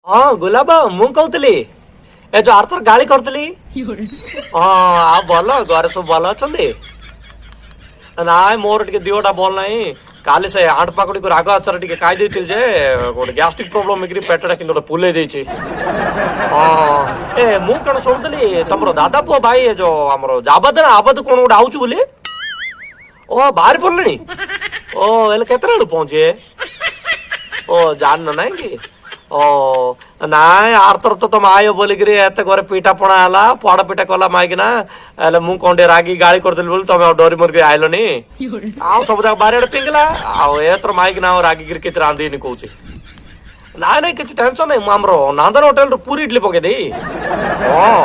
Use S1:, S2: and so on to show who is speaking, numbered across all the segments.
S1: ହଁ ଗୁଲାବ, ମୁଁ କହୁଥିଲି। ଏ ଯୋଉ ଆରଥର ଗାଳି କରିଥିଲି। ହଁ, ଆଉ ଭଲ? ଘରେ ସବୁ ଭଲ ଅଛନ୍ତି? ନାଇଁ, ମୋର ଟିକେ ଦେହଟା ଭଲ ନାହିଁ। କାଲି ସେ ଆଣ୍ଟ ପାକୁଡ଼ିକୁ ରାଗ ଆଚାର ଟିକେ ଖାଇ ଦେଇଥିଲି ଯେ ଗୋଟେ ଗ୍ୟାଷ୍ଟ୍ରିକ୍ ପ୍ରୋବ୍ଲେମ ହେଇକିରି ପେଟଟା କିନ୍ତୁ ଗୋଟେ ଫୁଲେଇ ଦେଇଛି। ହଁ, ଏ ମୁଁ କଣ ଶୁଣୁଥିଲି, ତମର ଦାଦା ପୁଅ ଭାଇ ଏ ଯୋଉ ଆମର ଜାବାଦ ନା ଆବାଦ କଣ ଗୋଟେ ଆଉଛି ବୋଲି। ଓ, ବାହାରି ପଡିଲେଣି? ଓ, ହେଲେ କେତେଟା ବେଳକୁ ପହଞ୍ଚିବେ? ଓ, ଜାଣିନ ନାଇଁ କି? ଓ ନାଇଁ, ଆରଥର ତ ତମ ଆୟ ବୋଲିକିରି ଏତେ ଘରେ ପିଠା ପଣା ହେଲା, ପୋଡ ପିଠା କଲା ମାଇକିନା। ହେଲେ ମୁଁ କଣ ଟିକେ ରାଗି ଗାଳି କରିଦେଲି ବୋଲି ତମେ ଆଉ ଡରି ମରିକି ଆଇଲନି, ଆଉ ସବୁ ଯାକ ବାରିଆଡେ ପିଙ୍ଗିଲା। ଆଉ ଏଥର ମାଇକିନା ଆଉ ରାଗିକିରି କିଛି ରାନ୍ଧିନି କହୁଛି। ନାଇଁ ନାଇଁ, କିଛି ଟେନସନ ନାଇଁ, ମୁଁ ଆମର ନାନ୍ଦନ ହୋଟେଲରୁ ପୁରୀ ଇଡଲି ପକେଇଦେଇ। ହଁ,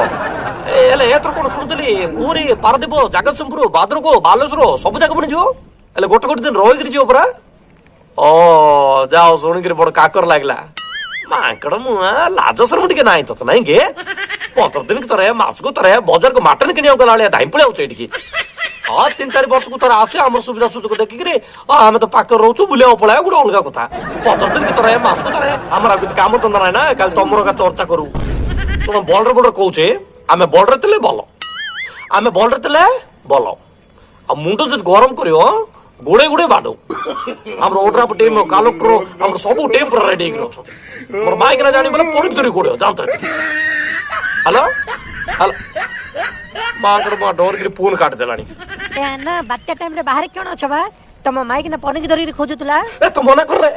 S1: ଏ ହେଲେ ଏଥର କଣ ଶୁଣୁଥିଲି, ପୁରୀ, ପାରାଦୀପ, ଜଗତସିଂହପୁର, ଭଦ୍ରକ, ବାଲେଶ୍ୱର ସବୁ ଜାଗା ପୁଣି ଯିବ। ହେଲେ ଗୋଟେ ଗୋଟେ ଦିନ ରହିକିରି ଯିବ ପରା। ଓ ଯାଅ, ଶୁଣିକିରି ବଡ କାକର ଲାଗିଲା। ମାଙ୍କଡ ମୁଆଁ, ଲାଜ ଶରମ ଟିକେ ନାହିଁ ତତେ ନାଇଁ କି? 15 ଦିନକୁ ଥରେ, ମାସକୁ ଥରେ ବଜାରକୁ ମାଟନ କିଣିବାକୁ ଗଲା ଭଳିଆ ଧାଇଁ ପଳେଇ ଆଉଛ ଏଠିକି। ହଁ, 3-4 ବର୍ଷକୁ ଥରେ ଆସେ, ଆମର ସୁବିଧା ସୁଯୋଗ ଦେଖିକିରି। ହଁ, ଆମେ ତ ପାଖରେ ରହୁଛୁ, ବୁଲିବାକୁ ପଳେଇବା ଗୋଟେ ଅଲଗା କଥା। 15 ଦିନକୁ ଥରେ, ମାସକୁ ଥରେ, ଆମର ଆଉ କିଛି କାମ ଧନ୍ଦା ନାହିଁ ନା କାଲି ତମର ଏକା ଚର୍ଚ୍ଚା କରୁ? ଶୁଣ, ବଲରେ ବଲରେ କହୁଛେ, ଆମେ ବଲରେ ଥିଲେ ଭଲ, ଆମେ ବଲରେ ଥିଲେ ଭଲ। ଆଉ ମୁଣ୍ଡ ଯଦି ଗରମ କରିବ, ଗୋଡେ ଗୋଡେ ବାଡଉ। ଆମର ଓଡ୍ରାଫ ଟିମ୍, କଲେକ୍ଟର, ଆମର ସବୁ ଟିମ୍ ପୁରା ରେଡି ହେଇକି ଅଛନ୍ତି। ମୋର ମାଇକିନା ଜାଣି ବୋଲେ ପଡି ଧରି ଗୋଡିବ, ଜାଣତ। ହ୍ୟାଲୋ ହ୍ୟାଲୋ, ମାଙ୍କଡ ମା ଡରିକିରି ଫୋନ କାଟିଦେଲାଣି।
S2: ଏ ନା, ବାତ୍ୟା ଟାଇମ ରେ ବାହାରେ କଣ ଅଛ ବା? ତମ ମାଇକିନା ପନିକି ଧରିକି ଖୋଜୁଥିଲା।
S1: ଏ ତ ମନା କରେ।